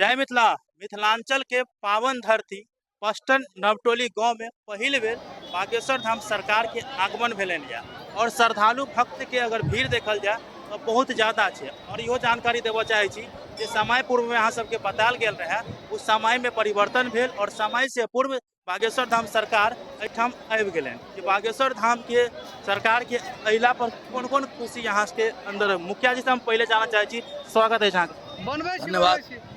जय मिथिला। मिथिलांचल के पावन धरती पस्टन नवटोली गांव में पहिल बेर बागेश्वर धाम सरकार के आगमन भेलनि यऽ और श्रद्धालु भक्त के अगर भीड़ देखल जाय तऽ बहुत ज्यादा छै। और इहो जानकारी देबऽ चाहै छी जे समय पूर्व में अहाँ सबके बतायल गेल रहै, ओ समय में परिवर्तन भेल और समय से पूर्व बागेश्वर धाम सरकार एहिठाम आबि गेलनि। जे बागेश्वर धाम के सरकार के अयला पर कोन कोन खुशी अहाँ सबके अंदर? मुखिया जी से हम पहिले जानऽ चाहै छी, स्वागत अछि अहाँके। धन्यवाद।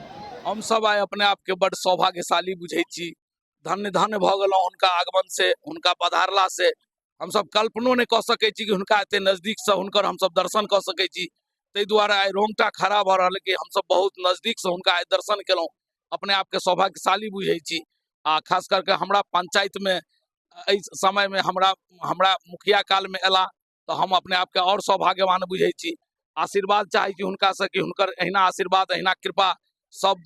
हम सब आइ अपने आपके बड सौभाग्यशाली बुझै छी, धन्य धन्य भऽ गेलहुँ हुनका आगमन से, हुनका पधारला से। हमसब कल्पनो नहि कऽ सकै छी कि हुनका एते नजदीक से हुनकर हमसब दर्शन कऽ सकै छी। ताहि दुआरे आइ रोंगटा खड़ा भऽ रहल कि हमसब बहुत नजदीक से हुनका आइ दर्शन केलहुँ, अपने आपके सौभाग्यशाली बुझै छी। आ खास करके हमरा पंचायत में एहि समय में हमरा हमरा मुखिया काल में अयला तऽ हम अपने आपके आओर सौभाग्यवान बुझै छी। आशीर्वाद चाहै छी हुनकासँ कि हुनकर एहिना आशीर्वाद, एहिना कृपा सब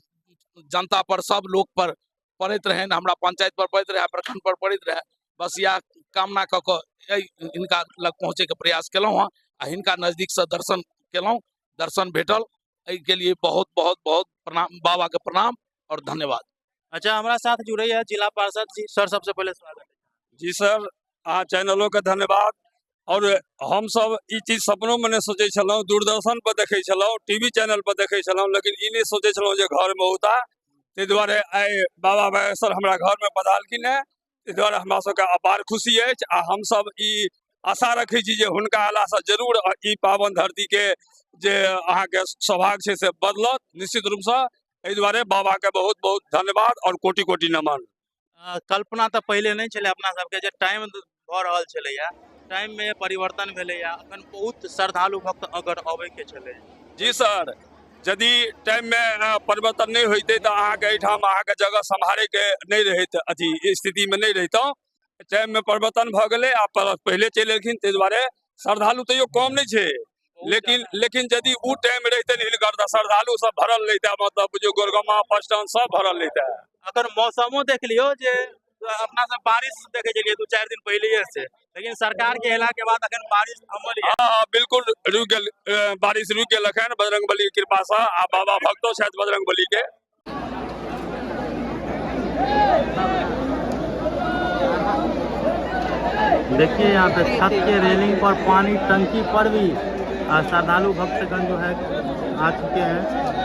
जनता पर, सब लोक पर पड़ैत रहनि, हमरा पंचायत पर पड़ैत रहए, प्रखंड पर पड़ैत रहए। बस इएह कामना कऽ कऽ एहि हिनका लग पहुँचैके प्रयास केलहुँ हँ आ हिनका नजदीकसँ दर्शन केलहुँ, दर्शन भेटल, एहिके लिए बहुत बहुत बहुत प्रणाम, बाबाके प्रणाम और धन्यवाद। अच्छा, हमरा साथ जुड़े है जिला पार्षद जी। सर, सबसे पहले स्वागत है। जी सर, अहाँ चैनलों के धन्यवाद। और हम सब ई चीज सपनों में नहीं सोचे छलहुँ, दूरदर्शन पर देखे छलहुँ, टीवी चैनल पर देखे छलहुँ, लेकिन ई नहीं सोचे छलहुँ जे घर में औता। ताहि दुआरे आइ बाबा बागेश्वर हमरा घर में पधारलखिन हेँ, ताहि दुआरे हमरा सबके अपार खुशी अछि। आ हम सब ई आशा रखै छी जे हुनका अयलासँ जरूर ई पावन धरती के जे अहाँके सौभाग्य छै से बदलत निश्चित रूपसँ। एहि दुआरे बाबा के बहुत बहुत धन्यवाद और कोटि कोटि नमन। कल्पना तऽ पहिले नहि छलै अपना सबके जे टाइम भऽ रहल छलैया, टाइम में परिवर्तन भेलैया, अखन बहुत श्रद्धालु भक्त अगर अबै के छलै। जी सर, यदि टाइम में परिवर्तन नहि होइतै तऽ अहाँके एहिठाम अहाँके जगह सम्हारैके नहि रहैत, अथी स्थिति में नहि रहितहुँ। टाइम में परिवर्तन भऽ गेलै आ पहिले चलि एलखिन, ताहि दुआरे श्रद्धालु तैयो कम नहि छै, लेकिन लेकिन यदि ओ टाइम रहितनि हिनकर तऽ श्रद्धालु सब भरल रहितै, मतलब बुझियौ गोरगमा पस्टन सब भरल रहितै। अखन मौसमो देख लियौ जे अपना सब बारिश देखे छलियै 2-4 दिन पहिलेये से, लेकिन सरकार के एला के बाद अखन बारिश थमल यऽ। हाँ, हाँ, बिल्कुल रुकि गेल, बारिश रुकि गेल अखन बजरंगबली के कृपा से, आ बाबा भक्तो छथि बजरंगबली के। देखिए यहाँ पे छत के रेलिंग पर पानी टंकी पर भी श्रद्धालु भक्तगण जो है आ चुके हैं।